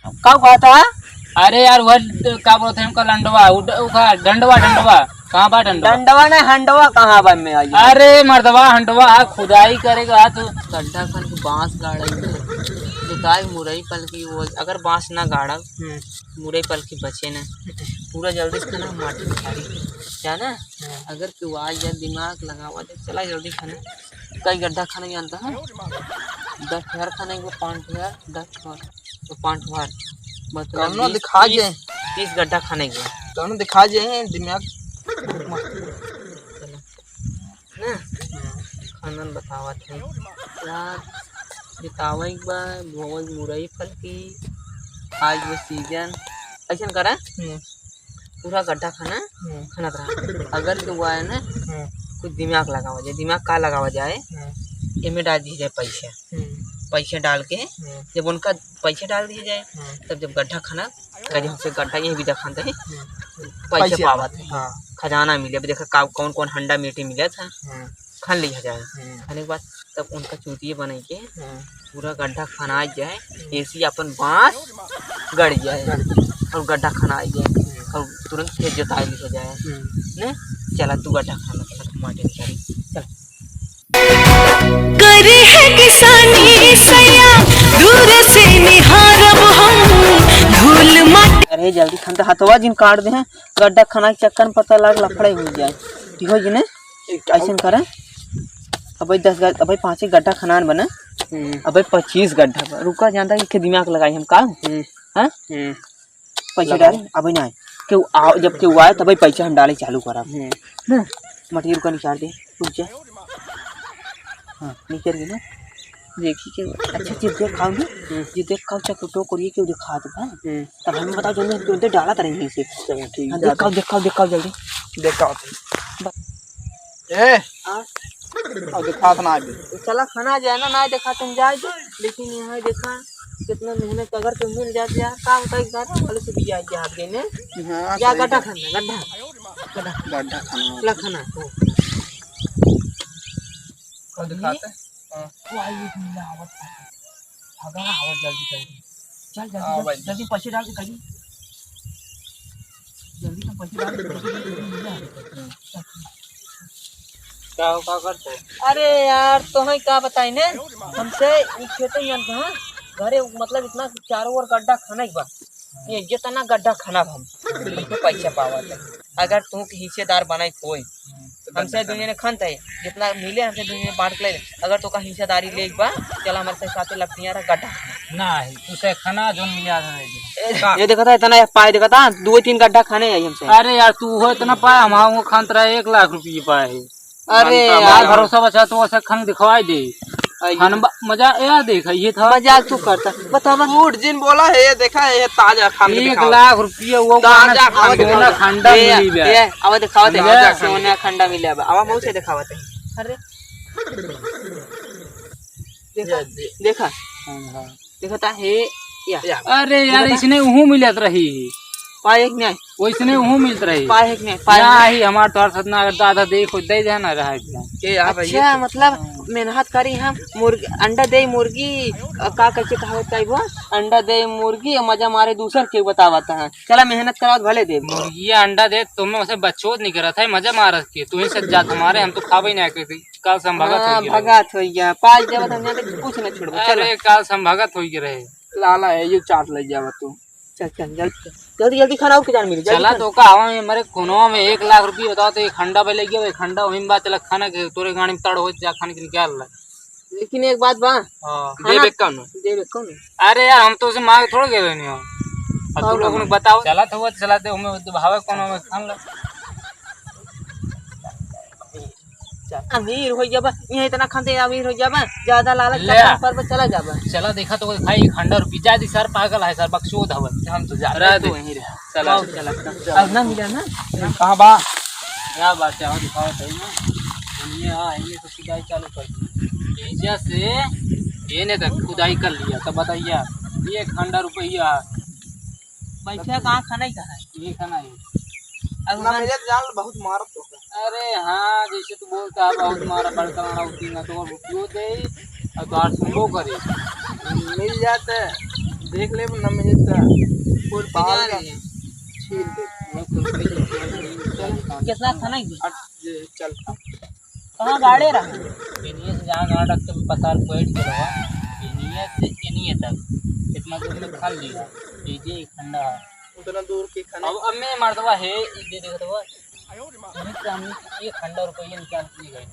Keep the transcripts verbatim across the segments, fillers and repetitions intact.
का कहता है? अरे यार, वह ड-, का बोलते हैं हमका, लंडवा, उ ड-, उ का, डंडवा, डंडवा, कहाँ बा डंडवा? डंडवा नहीं, हंडवा कहाँ बा में आई? अरे मर्दवा, हंडवा, आ खुदाई करेगा तो गड्ढा खन के बांस गाड़े, जुताई मुरई पलकी, वो अगर बांस ना गाड़ब, हम्म। मुरई पलकी बचे ना, पूरा जल्दी से खाना माटी में गाड़ी, जाना? हम्म। अगर तू आ जा, दिमाग लगावा जा, चला जल्दी खाना। कई गड्ढा खाने जानता है? दस हजार खाने के बाद पाँच हजार, दस हजार, तो पाँच हजार। मतलब कौनो बीस, दिखा तीस, जे। तीस गड्ढा खाने के बाद। कौनो दिखा जे, दिमाग। चला। ना? खानन बतावत है। यार, बितावे के बा, बोवल मुरई फल की, आज वो सीजन। ऐसन करा? हम्म। पूरा गड्ढा खाना हम्म। खानत रहा। अगर तो हुआ है ना, हम्म। कुछ दिमाग लगावा जाए। दिमाग का लगावा जाए? हम्म। एमे डाल दिया जाए पैसा। हम्म। पैसा डाल के, हम्म। जब उनका पैसा डाल दिया जाए, हम्म। तब जब गड्ढा खाना, कभी हमसे गड्ढा यही भी दिखाते हैं, हम्म। पैसा पैसा पावत है। हाँ। खजाना मिले। अभी देखा का, कौन कौन हंडा मीटी मिले था, हम्म। खन लिया जाए। हम्म। खाने के बाद तब उनका चूतिए बनाई के हम्म। पूरा गड्ढा खनाई जाए, हम्म। ऐसी अपन बांस गड़ जाए गड़ जाए। और गड्ढा खनाई जाए हम्म। और तुरंत खेत जोताई हो जाए। हम्म। ने चला तू गड्ढा खना, चला तू माटी निकाली, चल। करी है किसानी सैया, दूर से निहारब हम धूल माटी। अरे जल्दी खन तो हथवा जिन काट दे हैं, गड्ढा खना के चक्कर में पता लाग लफड़े हो जाए। ठीक हो जी ने? ऐसन करें, अबे दस ग-, अबे पाँच एक गड्ढा खनान बने, हम्म। अबे पच्चीस गड्ढा बा। रुका, जानता कि के दिमाग लगाई हम का? हम्म। हाँ? हम्म। पैसा लगाओ। डाल, अबे ना आए। केहू आओ, जब केहू आए, तबे पैसा हम डाले चालू करब। हम्म। ना, मटेरियल का निकाल दे, रुक जा। हाँ, निकल गई ना। देखी के, अच्छा, जे देख खाओ ना, हम्म। जे देख खाओ, चक टोक करिए, केहू दिखात बा। हम्म। तब हमें बताओ, जल्दी, जल्दी डाला तारे यहीं से। चलो, ठीक हाँ, है, देख खाओ, जाते। देख खाओ, देख खाओ, जल्दी। देख खाओ। ब- ए, हाँ? अब दिखात ना आगे। तो चला खाना जाए ना, ना देखा तुम जाए दो, लेकिन यहाँ देखा कितना मेहनत अगर तुम मिल जाते यार, काम कई कर वाले से भी जाए जाए आपके ने। हाँ, या सही गड्ढा बात। खाना, गड्ढा, गड्ढा। गड्ढा खाना। चला खाना, हो। कब दिखाते? हाँ। वो आई एक मिला आवत है। भगा आवत जल्दी जल्दी। चल जल्दी, हाँ जल्दी, भाई। जल्दी पैसे डाल के करी। जल्दी तो पैसे डाल के करी। का हो, का करते? अरे यार, तोहई का बताई ने, हमसे ई खेते ही अंत, हाँ, घरे मतलब इतना चारों ओर गड्ढा खाना ही बा। ये जितना गड्ढा खाना हम, इनके पैसा पावत है। अगर तू के हिस्सेदार बनाई कोई, तो हमसे गड्ढा दुनिया ने खन तय, जितना मिले हमसे दुनिया ने बांट के ले ले। अगर तो का हिस्सेदारी ले बा, चल हमारे से साथे लपटिया रहा गड्ढा। ना है, तू से खाना जोन मिले आ रहा है। ए, का? ये देखा था इतना पाए देखा था, दो तीन गड्ढा खाने आई हमसे। अरे यार, तू हो इतना पाए, हम हम खान तरह एक लाख रुपये पाए है। अरे हम तो यार। हमारा भरोसा बचा, तू ऐसा खान दिखवाई दे। अइये। खान बा-, मजा यार देख, ये था। मजाक तू करता। बतावा। झूठ जिन बोला है, ये देखा है, ये ताजा खान के एक दिखावा। लाख रुपया वो ताजा खान खान के दोना दिखावा। खंडा ये, मिली बे। ये, आवा दिखावा दे। ताजा खान सोना के। खंडा मिले बा। आवा मुंह से दिखावा दे। अरे। देखा, ये दे। देखा। हाँ, हाँ। देखा ता है, या। या। अरे यार, देखा ता? इसने उहू मिलत रही। पाए एक न्याय। वैसने उहू मिलत रही। पाए एक न्याय, पाए एक न्याय। नहीं, हमार तोहर साथ ना, अगर दादा दे, कोई दे देना रहा है क्या? के यहाँ भाई, अच्छा, ये तो मतलब, हाँ। मेहनत करी हम, मुर्गी, अंडा दे मुर्गी, अ, का कैसे कहावत का वो? अंडा दे मुर्गी, अ, मजा मारे दूसर के बतावत है। चला मेहनत करावत भले दे। मुर्गिया अंडा दे, तुम्हें उसे बच्चोत नहीं करत है, मजा मारत के। तू ही सच जात हमारे, हम तो खाबे नहीं करते। काल से हम भगत हाँ, हो गए रहे। भगत हो गया। पाँच जब हम जाते कुछ नहीं छोड़बो। चला। अरे, काल से हम भगत हो गए रहे। लाला है, ये चाट ले जावा तू। चल, चल, जल्दी, जल्दी, जल्दी खाना और के जान मिली, जल्दी चला खाना। तो का, हवा में हमारे कोनवा में एक लाख रुपये बताओ तो एक खंडा पे ले गया, एक खंडा वहीं बात चला खाना के, तोरे गाड़ी में तड़ हो जा, खाने के निकाल ला। लेकिन एक बात बा। हाँ, खाना देबे कौन? देबे कौन? अरे यार, हम तो उसे मांग थोड़ा गए नहीं हो। अब और तू लोग का उन्हें मांग? बताओ। चला तो वो चला दे, हमें तो भावे कौन हमें खान ला। अमीर हो जाबा, यहाँ इतना खाते अमीर हो जाबा, ज्यादा लालच ले। का पर चला जाबा। चला देखा तो कोई खाई खंडा रुपी, जा दी सर, पागल है सर, बकचोद हवे। हम तो जा रहे तू दे। वहीं रह। चला। आओ, चला, चला। अब ना मिला ना? कहाँ बा? क्या बात है, आओ दिखाओ सही ना। हम ये, हाँ, ये तो सिंचाई चालू कर दी। एजा से ये ने तक खुदाई कर लिया, तब बताइए, ये खंडा रुपया। बैठे कहाँ, खाना ही कहाँ है? ये खाना है। अब ना हम मेरे जान बहुत मारत तो है। अरे हाँ, जैसे तू बोलता है, बहुत मारा, बड़का मारा होती ना, तो रुपयो दे, और तो आठ सौ करे। मिल जाते। देख ले, ना मिले तो कोई बाहर जा रही है। छील दे। कितना था ना ये? हट, ये चल। कहाँ गाड़े रहा? इनिये से जहाँ गाड़ रख के पसार बैठ के रहा, इनिये से इनिये तक इतना दूर में खन लिया। ये जे खंडा है। उतना दूर के खन। अब, अब मैं मर्दवा है, ये दे दे तो। यहीं से हम एक खंडा रुपये निकाल के ले गए।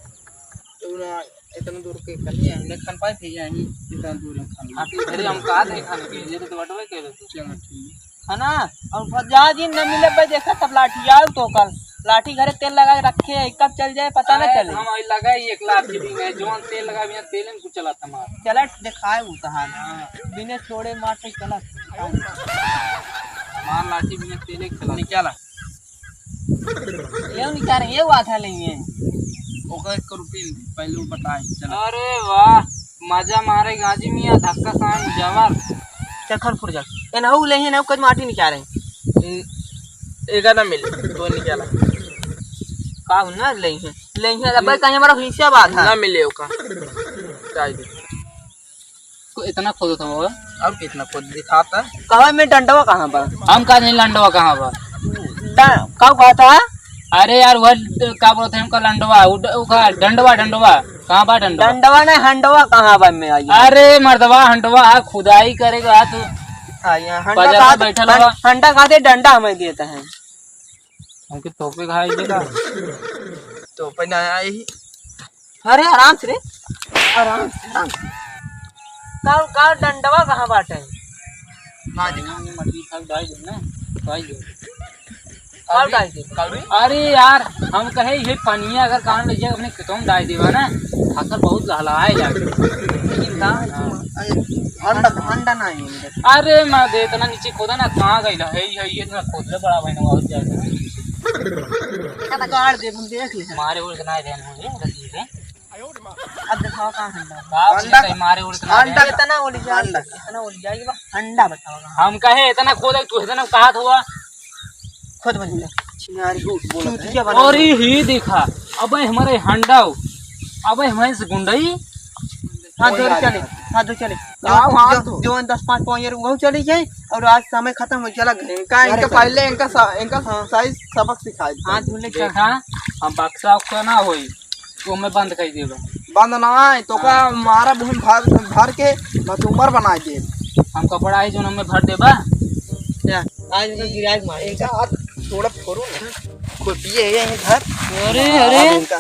तो ना, इतना दूर के खन लिया, हमने खन पाए थे यहीं, इतना दूर में खन लिया। हाँ, तो इधर हम कहा थे खाने के लिए, तो बटवे के लिए। चलो, ठीक है। है ना? और बस जा जिन न मिले भाई, देखा तब लाठी आओ तो कल। लाठी घरे तेल लगा के रखे है, कब चल जाए पता ना अरे, चले। हम वही लगा ही एक लाठी भी है, जौन तेल लगा बिना तेल में कुछ चला था हमार। चला दिखाए वो कहानी। हाँ। बिना छोड़े मार से चला। हमार लाठी बिना तेल के चला। निकाला। ये निकाल, ये बात है नहीं है। ओकर एक रुपये पहले वो बताए, चला। अरे वाह, मजा मारे गाजी मियाँ, धक्का साइन जबर। चल खर फुर जा। ए ना, ऊ लेहे ना, ऊ कज माटी निकाले। न-, एगा ना मिले, तो निकाला। का हो ना लेहे? लेहे, अब कहीं हमारा हिस्सा बात है। ना मिले ओका। जाए दे। को इतना खोदत हो? अब कितना खोद दिखाता? कहाँ में डंडवा कहाँ बा? हम का नहीं लंडवा कहाँ बा? डा-, का कहता है? अरे यार, वह ड-, का बोलते हैं हमका लंडवा, उ ड-, उ का डंडवा, डंडवा, कहाँ बा डंडवा? डंडवा नहीं, हंडवा कहाँ बा में आई? अरे मर्दवा, हंडवा, खुदाई करेगा तू। हाँ, यहाँ हंडा बाजार में कहाँ, बैठल हं-, बा। हंडा कहाँ दे, डंडा हमें देता है। हमके तोपे खाई देगा। तोपे ना आई। अरे आराम से रे, आराम से, आराम से। का, का डंडवा कहाँ बाटे? ना देखा। मछली खाई डाल दे ना, खाई दे। और डाल दे। अरे यार, हम कहे ये पनिया अगर कान ले जाए अपने खेतों में डाल देवा ना, फसल बहुत लहलहाए जाए। लेकिन का? हाँ। अंडा, अंडा नहीं है। अरे माँ दे, इतना नीचे खोदा ना, कहाँ गई है? ये, ये इतना खोद ले बड़ा बहन, और क्या है? गाड़ दे, हम देख ले। मारे उड़ के ना जाए, हो गया, गलती से। अब दिखाओ कहाँ हंडा बा। बाप जी, अंडा कहीं मारे उड़ के ना अंडा जाए। इतना उड़ जाए, अंडा। इतना उड़ जाए, ये बा हंडा बताओ कहाँ। हम कहे इतना खोदे, तू इतना कहा हुआ। खुद बन जा। चिनारी झूठ बोलत है। चूतिया बना अरे दे। ही देखा, अबे हमारे हंडा हो, अबे हमारे से गुंडई। हाथ धो चले, हाथ धो चले। आओ, हाथ जो, धो। जो दस पाँच पाँच ईयर वो चली जाए और आज समय खत्म हो चला घरे। का इनका अरे पहले इनका सा-, इनका हाँ। सही सबक सिखाई दे। हाथ धुले चल। देखा, हम बक्सा उक्सा ना होई। तो मैं बंद कर देबा। बंद ना है, तो का हाँ। मारा बुहन भर, भर के मचूमर बना दे। हम कपड़ा है जो हमें भर देबा। क्या? आज उनका गिराए के मारे। इनका हाथ थोड़ा फोड़ो ना। खुद ये है यहीं घर। अरे, मारा अरे। इनका।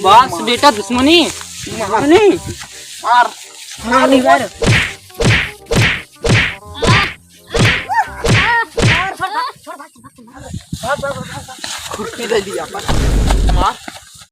बाप से बेटा दुश्मनी। मार। दुश्मनी। मार। मार, मार। खुरपी ले लिया अपन। मार।